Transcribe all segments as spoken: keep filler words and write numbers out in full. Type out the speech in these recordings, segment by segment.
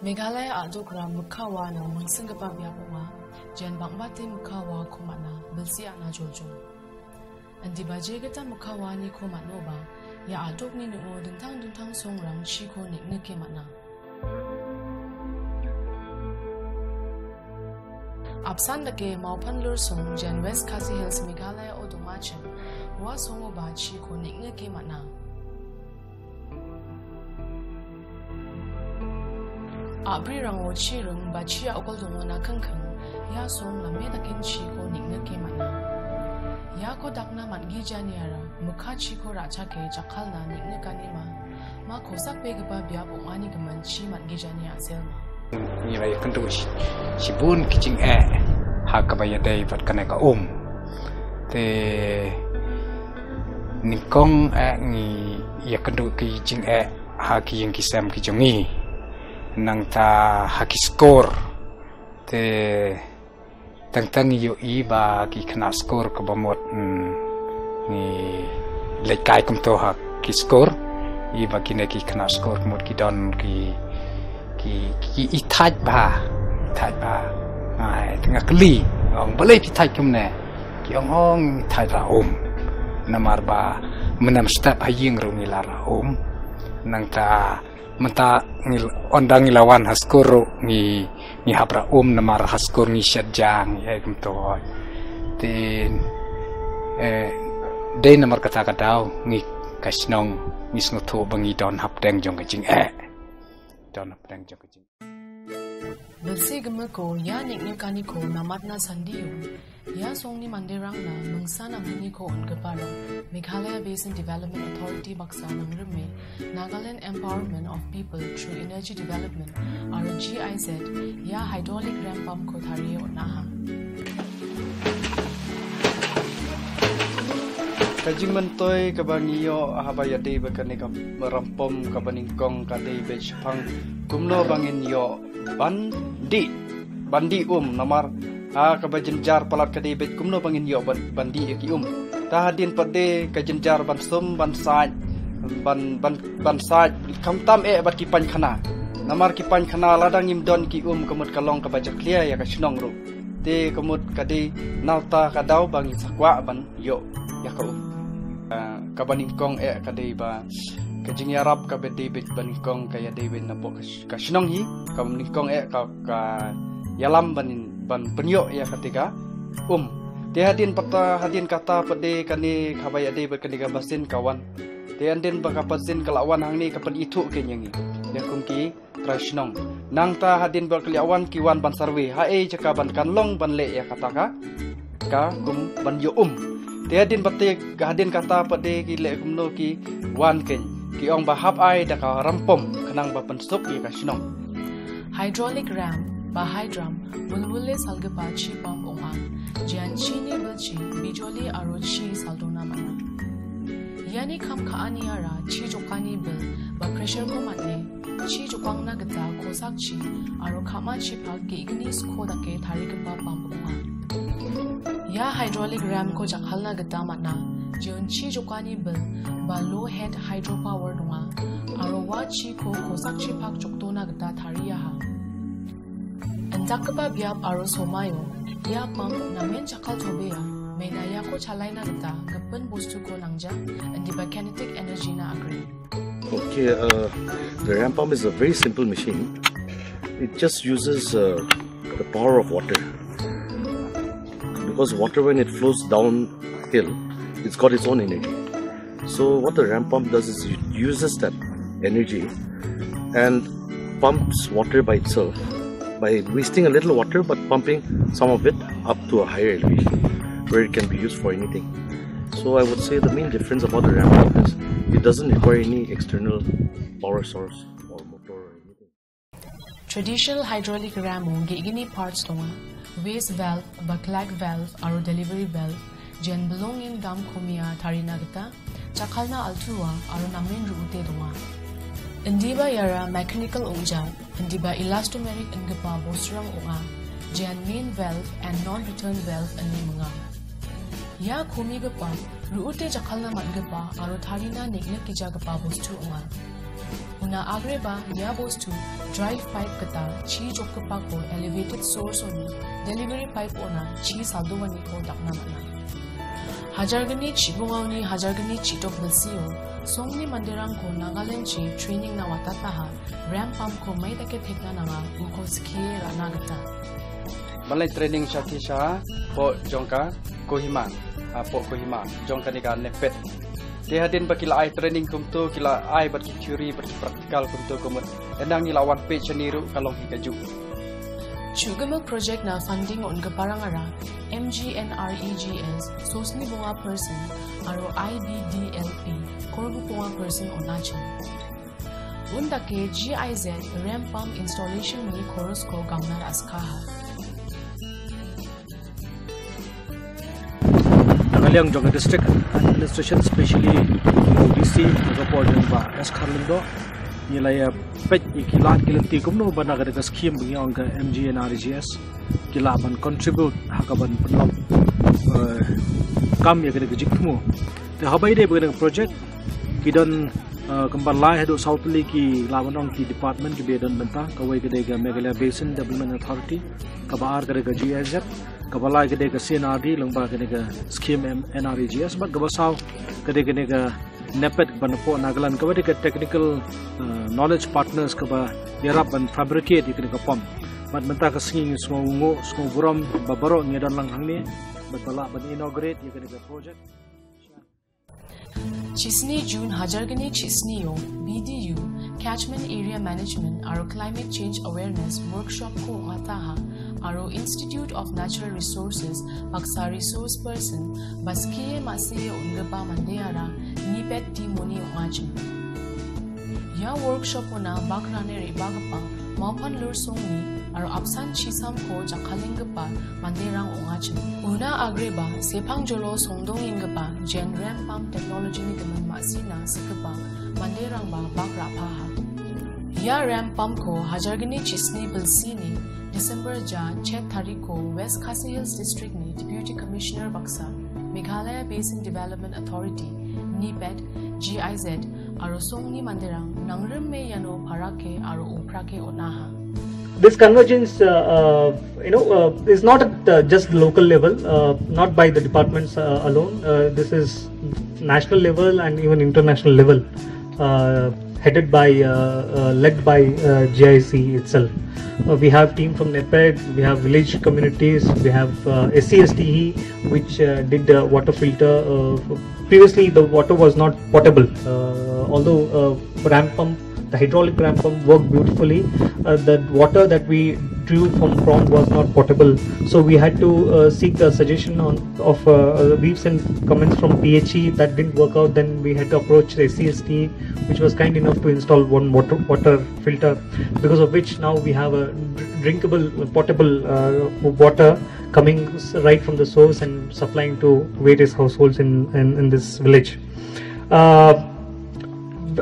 Meghalaya a·dokra mikka waanio mingsinggipa biap ong·a, jean bang·bate mikka waako man·a, bilsi an·a joljol. Indiba jegita mikka waaniko man·oba, ia a·dokni ning·o dingtang dingtang songrang chiko neng·nike man·a. Apsan dake Mawphanlur song jean West Khasi Hills Meghalaya-o dongachim, ua songoba chiko neng·nike man·a. A·brirango chi ring ba chi a·gol dongona kingking, ia song name dakenchiko neng·nike man·a. Iako dakna man·gijaniara mikka chiko ra·chake jakkalna neng·nikanima, ma kosakbegipa biap ong·ani gimin chi man·gijani a·selma. Ngira ia kento si-, sibun kijing e ha kaba ia dei bat kane ka um. Te ningkong e ngi ia kento kijing e ha ki jing ki sem ki jong ngi. Nang ta ha ki skor. Te tang tang yo i ba ki khna skor ka ba mot, mm, ngi lek kai kum to ha ki skor. I ba ki ne ki khna skor mot ki don ki, ki, ki i thaj ba. I thaj ba. Ai, tang kli. Ong balai ki thaj kum ne. Ki ong ong i thaj ra um. Namar ba menam step ha ying ru ngi la ra um. Nang ta Mata ngil-, ondang ngilawan ha skor ro ngi, ngi hap ra um namar ha skor ngi shet jang, eh, kum to. Tin, eh, dei namar kata ka dau ngi ka shnong ngi sngo tho ba ngi don hap deng jong ka jing, eh. Don hap deng jong ka jing. Bilsi gimiko ia neng·nikaniko namatna sandio. Ia songni manderangna mingsa nanggniko on·giparang Meghalaya Basin Development Authority baksa nangrime Nagaland Empowerment of People through Energy Development aro G I Z ia hydraulic ramp pump-ko tarie on·aha. Kajingmantoi kabangiyo haba yadei bakani ka rampom kabaningkong kadei bechpang kumno bangin yo bandi, bandi um namar ha kaba jinjar palat kadei bet kumno bangin yo ban-, bandi ya ki um. Ta hadin pade ka jinjar ban sum, ban saj, ban, ban, ban saj kamtam e bat ki pan khana. Namar ki pan khana ladang im don ki um kamut kalong kaba jaklia ya ka shnong ru. Te kamut kadei nauta kadau bangi sakwa ban yo ya ka um. Ah, kaba ningkong e kadei ba ka jingyarap kaba dei bet baningkong ka yadei bet napo ka sh-, ka shnong hi, kaba ningkong e ka, ka yalam banin, ban penyo ya katiga. Um. Te hadin pata, hadin kata pade kani kaba yadei bet kani ka basin kawan. Te andin ba ka basin kalawan hangni ka pen ithu ke nyangi. Ya kum ki trai shnong. Nang ta hadin ba kali awan ki wan ban sarwe. Ha e jaka ban kan long ban le ya kata ka. Ka kum ban yo um. Te hadin bate hadin kata pade ki le kumno ki wan ken. Ki ong ba hap ai da ka rampom kenang ba pensuk ya ka shnong. Hydraulic ram ba hydram bulbule salgipa chi pump ong·a. Jian chini bilchi bijoli aro chi saldona man·a. Iani kam ka·aniara chi jokani bil ba pressure-ko man·e chi jokangna gita kosakchi aro ka·machipak ge·gni sko dake tarigipa pump ong·a. Ia hydraulic ram-ko jakkalna gita man·a, jeon chi jokani bil ba low head hydropower donga, aro ua chiko kosakchipak jokdona gita tariaha. Indakgipa biap aro somaio ia pump namen jakkaltobea, mena iako chalaina gita gipin bostuko nangja, indiba kinetic energy-na agree. Okay, uh, the ram pump is a very simple machine. It just uses, uh, the power of water. Because water, when it flows downhill, it's got its own energy. So what the ram pump does is it uses that energy and pumps water by itself by wasting a little water but pumping some of it up to a higher elevation where it can be used for anything. So I would say the main difference about the ram pump is it doesn't require any external power source or motor or anything. Traditional hydraulic ram-o ge·gni parts donga. Waste valve ba clag valve aro delivery valve, jeon bilongin dam komia tarina gita, jakkalna altua aro namen ru·ute donga. Indiba iara mechanical ong·ja, indiba elastomeric ingipa bosturang ong·a, jeon main valve and non-return valve ine minga. Ia komigipa, ru·ute jakkalna man·gipa aro tarina neng·nikgijagipa bostu ong·a. Una agreba ia bostu drive pipe gita chi jokgipako elevated source-oni delivery pipe-ona chi saldoaniko dakna man·a. Hajargni chibongaoni hajargni chidok bilsio songni manderangko Nagaland-chi training-na watataha ramp pump-ko maidake tekna nanga uko skie ra·na gita. Malai training chati cha po jongka Kohima, ah, po Kohima, jongka ni ka nepet. Te hadin ba kila ai training kumtu, kila ai bat ki theory, bat ki practical kumtu kumut. Enang ila wan pe chaniru kalong hi kaju. Chugimik project-na funding on·giparangara M G N R E G S, sosni bonga percent, aro I B D L P, korbu bonga percent on·achim. Undake G I Z ramp pump installation-ni korosko gangna ra·skaha. Nagaland Jogja District Administration, specially D C, Singapore, ba S Kharlindo, nilai, eh, pet i kilat kilanti kumno bana kada ka scheme bagi angka M G N R E G S, kila ban contribute haka ban penlok, eh, kam ya kada ka jik tumu. Te habai de bagi project, ki don, eh, kembar lai hadu South Lake ki laban ong ki department ki be don benta, kawai kada ka Meghalaya Basin Development Authority, kaba ar kada ka G I Z, kaba lai kada ka C N R D, lengba kada ka scheme M-, N R E G S, bat kaba sau kada kada ka nepet kaba napo Nagaland kaba de ka technical, eh, knowledge partners kaba yarap ban fabricate ya kada ka pump. Bat menta ka singing sngo ngo, sngo buram, babaro ngedan lang hangni, bat bala ban inaugurate ya kada ka project. Chisni June hajargni chisnio B D U, Catchment Area Management aro Climate Change Awareness Workshop-ko ong·ataha aro Institute of Natural Resources baksa resource person ba skie ma·sie on·gipa mandeara nipet timoni ong·achim. Ia workshop-ona bakrani re·bagipa Maupanlur songni aro apsan chisamko jakkalenggipa manderang ong·achim. Una agreba sepangjolo songdongenggipa jen ramp pump technology-ni gimin ma·sina sikgipa manderangba bak ra·paha. Ia ramp pump-ko hajargni chisni bilsini December ja chet tariko West Khasi Hills District-ni Deputy Commissioner baksa, Meghalaya Basin Development Authority, nipet, G I Z, aro songni manderang nangrime iano parake aro uprake on·aha. This convergence, uh, uh, you know, uh, is not at, uh, just local level, uh, not by the departments, uh, alone. Uh, this is national level and even international level, uh, headed by, uh, uh, led by, uh, G I C itself. Uh, we have team from nepet, we have village communities, we have, uh, S C S T E, which, uh, did, uh, water filter, uh, Previously, the water was not potable. Uh, although, uh, ramp pump, the hydraulic ramp pump worked beautifully, uh, the water that we drew from pond was not potable. So we had to, uh, seek a suggestion on, of, uh, uh, we've sent comments from P H E, that didn't work out. Then we had to approach the S C S T, which was kind enough to install one water, water filter, because of which now we have a dr-, drinkable, potable, uh, water coming s-, right from the source and supplying to various households in, in, in this village. Uh,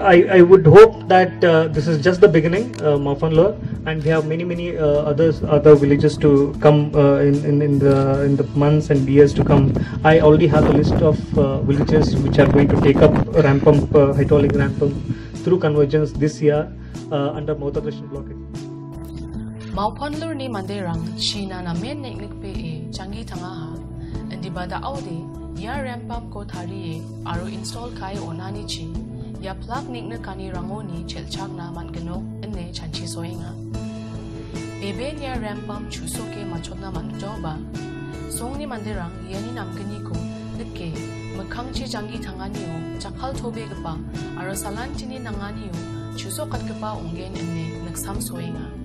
I, I would hope that, uh, this is just the beginning, uh, Maupanlur, and we have many, many, uh, others, other villages to come, uh, in, in, in the, in the months and years to come. I already have a list of, uh, villages which are going to take up ramp pump, uh, hydraulic ramp pump through convergence this year, uh, under Mahotagre block. Maupanlurni manderang china namen neng·nikbee janggi tangaha. Indiba da·ode ia ramp pump-ko tarie aro install ka·e on·anichi ia plak neng·nikanirangoni chelchakna man·ginok ine chanchisoenga. Beben ia ramp pump chu·soke matchotna man·jaoba, songni manderang iani namgniko nike mikkangchi janggi tanganio jakkaltobegipa aro salantini nanganio chu·sokatgipa ong·gen ine niksamsoenga.